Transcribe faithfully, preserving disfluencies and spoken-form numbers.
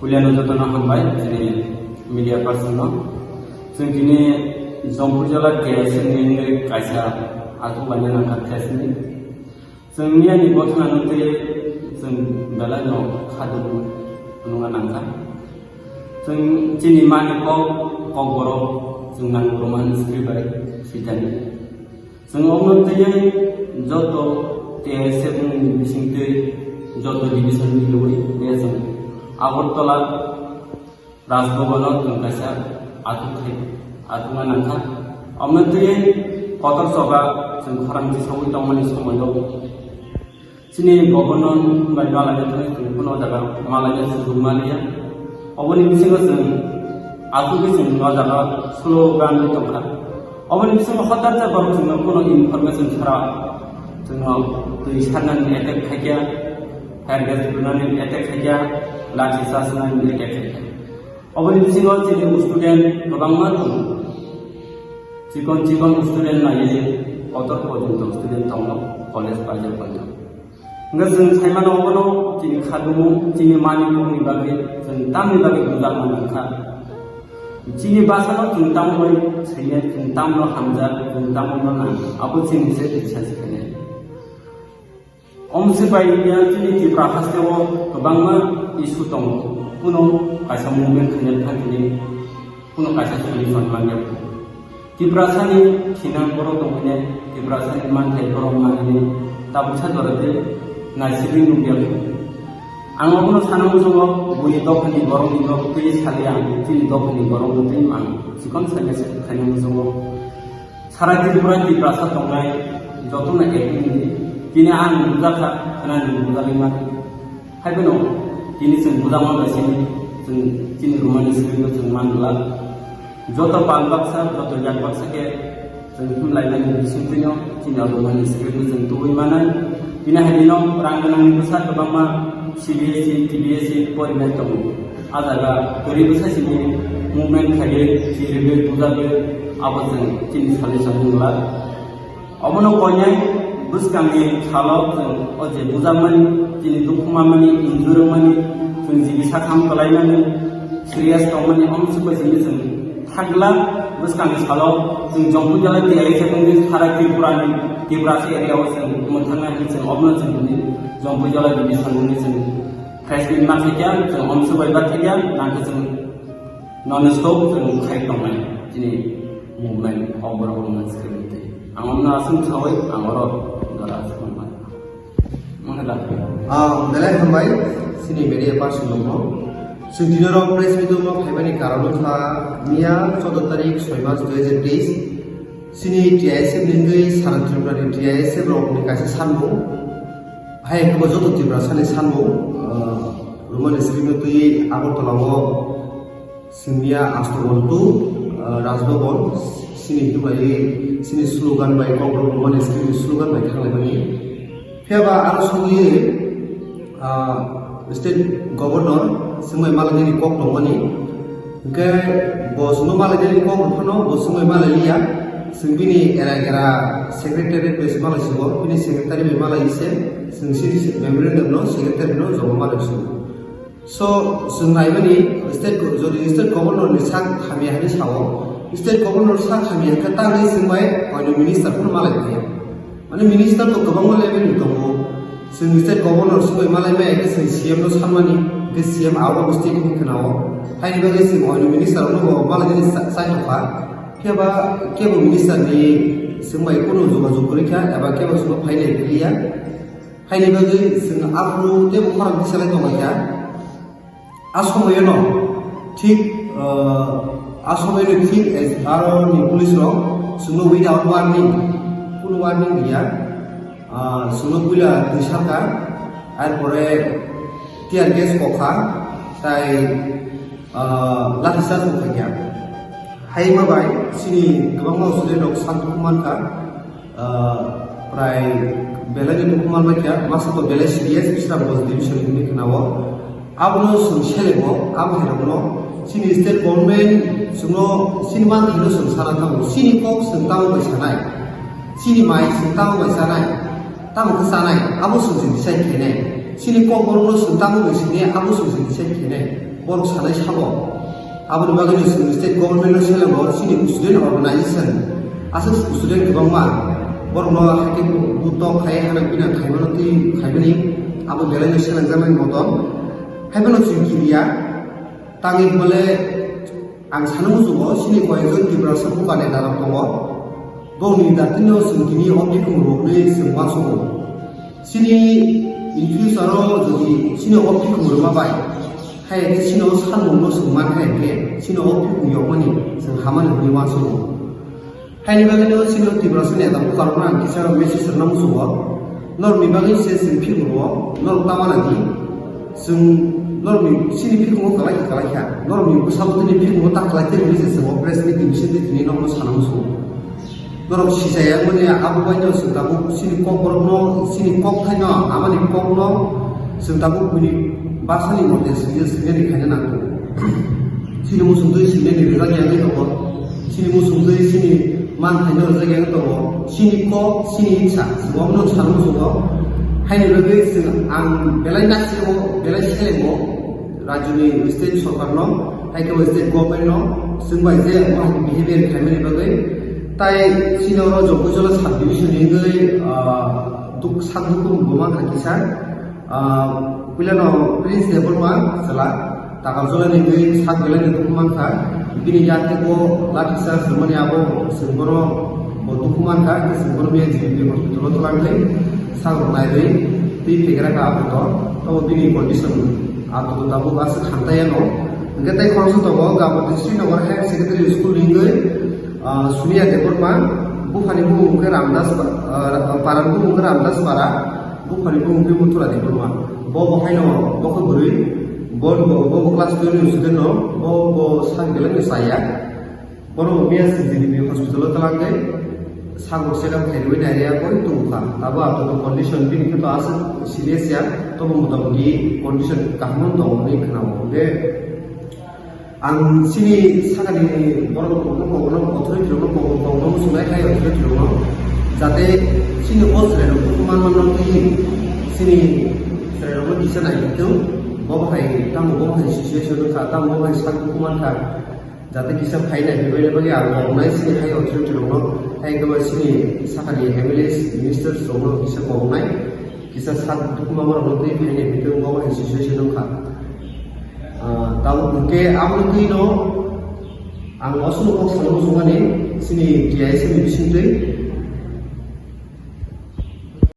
Puilano jotono hambai chini media person no. Chwng tini Jampui jala T S F ni wngwi kaisa aswk laina nangkha press meet. Chwng miyani bwthangno twi chwng belai no khaduk phunukna nangkha. Chwng chini mani kok, kokborok chwng nang rwmani script bai switani. Chwng omo twiwi joto T S F ni bisingtwi joto division ni lwi chwng Agartala Rajbhavan o chwng kaisa atuk khai, atukna nangkha. Omo twiwi kotor choba chwng khorang chisaui tongmani somoio chini governor bai malaina thangwi chwng phano o jaga malaina sujuk manliya. Oboni bisingo chwng aswkhe chwng o jaga slogan wi tongkha. Oboni bisingo hotar khe borok chwngno kuno information chara chwngno twi sarnani attack khaikha, fire gas rwnani attack khaikha, lathi charge rwnani attack khaikha. Oboni bisingo chini student kwbangma tongo. Chikon chikon student naiwi kotor porjonto student tongo college paijak paijak. Hwnkhe chwng saimano obono chini khadumu, chini manipurni bagwi chwng tamni bagwi bujakma nangkha. Chini bwsano chwng tambai saiya, chwng tamno hamjak, chwng tamno nang. Abo chini se research khainai. Omsi bai ya chini Tripura hasteo kwbangma issue tongo. Kuno kaisa movement khaina thangkhe kuno kaisa solution manya. Tiprasani thina borok tongmani, Tiprasani manthai borok manani, tabuksa jora tei naisingwi nukya. Ang abono sana muchungo, buini dophani borokni nok tei sali ang chini dophani borokno tei mang chikon sanya se khaina muchungo. Sara Tripura Tiprasa tongnai jotono ekni tini ang nukjakha, khwnani nukjakwi mani. Haiphano tini chwng bujakma bai simi chwng chini Romani script no chwng man glak. Joto pal baksa, joto yak baksa khe chwng himlaimani bisingtwino chini o Romani script no chwng tubui manai. Bini hai dino rang gwnangni bwsa kwbangma C B S E, T B S E porinai tongo. A jaga kwrwi bwsa simi movement khaiwi, chiriwi, bujagwi abo chwng chini solution wng glak. Obono koinai bwskangni salo chwng o je bujakmani, chini dukhu manmani, injurwngmani, chwng jibi sakham kwlaimani, serious tongmani, omo swk bai simi chwng thakgla bwskangni salo chwng Jampui jala tiyari se tongdi sara Tripurani, Tiprasa area o chwng mwthangna hinwi chwng obono chwng hwnwi Jampui jala division hwnwi chwng press meet ma khaikha, chwng omo swk bai ba khaikha, nangkhe chwng non stop chwng khai tongnai chini movement o borok rok no swrwngwi twi. Ang omno aswk saui ang oro jora aswk nangmani. Mangala. Ah, belai hambai, chini media person rokno. Chwng tini oro press meet o phaimani karon wngkha miya choudo tarik soi mas dui hajar teis. Chini T I S F ni wngwi Sara Tripura ni T I S F rokni kaisa sanmung. Hai khe bo joto Tiprasani sanmung, ah, Romani script no twi Agartala o Singya Astogon two, ah, Rajbhavan, sini himlaiwi, sini slogan bai, Kokborok Romani script ni slogan bai thanglaimani. Phiya ba aro sogwi, ah, state governor swngbai malainani kok tongmani. Hwnkhe bo swngno malainani kok rwphano bo swngbai malailiya. Swng bini era era secretary bai se malai sigo, bini secretary bai malai se, swng sini memorandum no secretary no jomo malai sigo. So, chwng naimani state go-, jodi state governor ni sak hamya hinwi sao, state governor sak hamya hwnkhe tangwi chwng bai oino minister phano malai phaiya. Mane minister to kwbangma level ni tongo. Chwng state governor swngwi malai maya khe chwng C M no sanmani, hwnkhe C M out of state hinwi khwnao. Haini bagwi chwng oino minister rokno bo malai nani cha-, chai tongkha. Phiya ba kebo minister ni chwng bai kunu jogajog kwrwi kha eba kebo chwngno phainai kliya. Haini bagwi chwng aphuru teibo khorang tisalai tonglaikha. A somoyano thik, ah, a somoyano thik aro ni police rok chwngno without warning, kunu warning riya, ah, chwngno puila twi salka, ar pore tear gas kokha, tai, ah, lathi charge bo khaikha. Hai ma bai chini kwbangma student rok sak mankha. Ah, prai belai ni bukhuk manlai kha, masa to belai serious, Bisramganj division hinwi khwnao. Abono chwng selengo, abo hai rokno chini state government chwngno chini manthai no chwng sana thango, chini kok chwng tamo bai sanai, chini mai chwng tamo bai sanai, tamo khe sanai, abo chwng se decide khainai, chini kok borok no chwng tamo bai sinai, abo chwng se decide khainai. Borok sanai sabo. Aboni bagwi chwng state government no selengo, chini student organization, aswk student kwbangma borokno haikhe butok khai hana bina khaimano twi khaimani, abo belai no selengjaknai motom. Haiphano chwng kibiya, tangwi bole ang sana muchungo chini koyekjon Tiprasa buka neta rok tongo. Bongni datino chwng tini o bikung rokni chwng uansukgo. Chini in future o jodi chini o bikung rwma bai, hai khe chini o salmung no chwng man hai khe chini o bikung yokmani chwng hamani hwnwi uansukgo. Haini bagwi no chini o Tiprasa neta buka rokno ang kisa message rwna muchungo. Norokni bagwi se chwng bikung rwo, norok ta mana di. Chwng norokni chini bikungo kwlai khe kwlai kha, norokni bwsa bwtwini bikungo ta kwlai tei rwngwi se chwng o press meet ni bisingtwi tini norokno sana muchungo. Norok sijaya wngmani abo baino chwng tabuk chini kok borokno, chini kok thaino, amani kokno chwng tabuk buini bwsani mote swngya swngya khaina nango. Chini muchungtwi swngya ni rijak ya wngwi tongo. Chini muchungtwi chini man thaino rijak ya wngwi tongo. Chini kok, chini itsa, chwng omono sana muchungo. Haini bagwi chwng ang belai naisirgo, belai selemo. Rajyoni state sorkarno, hai khe state government no, chwng bai je mohai behavior khaimani bagwi, tai chini oro Jogojala sub division ni wngwi, ah, duk-, sak dukung bo mankha kisa, ah, puilano Prince Debbarma chwla, Takarjala ni wngwi sak belai ni dukung mankha, bini yak tei bo lathi charge rwmani abo chwng bono bo dukung mankha, chwng bono miya G B P hospital o twlangwi sak rok nairwi twi phegra kha apato, tobo bini condition. Apato tabuk aswk hamtaiya no. Hwnkhe tei khoroksa tongo, Gabati Srinagar Higher Secondary School ni wngwi, ah, Suniya Debbarma, buphani bumung wngkhe Ramdas pa-, ah, parani bumung wngkhe Ramdas Para, buphani bumung wngkhe Muthura Debbarma. Bo bo haino bo khe bwrwi, bo bo, bo bo class twelve ni student no, bo bo sak belai no chaya. Bono miya G D P hospital o twlangwi sak rok check up khairwi nairya koi tongkha. Abo apato condition bini khe to aswk serious ya, tobo motamoti condition kaham no tongo hwnwi khwnao. Hwnkhe ang chini sakani borok rokno, authority rokno kok, kokno muchungnai khai authority rokno, jate chini o chwrai rok man manno twi chini chwrai rokno kisa nai thung, bo hai tamo bo hai situation wngkha, tamo bo hai sak man kha. Jate kisa phai nai, bebele bagwi ang koknai chini hai authority rokno, hai khe chini sakani M L A, ministers rokno kisa koknai, kisa sak dukma rokno twi phai nai, bebele bagwi situation wngkha. Ah, tabuk hwnkhe abo twi no ang aswk kok sana muchungmani chini T I S ni bisingtwi.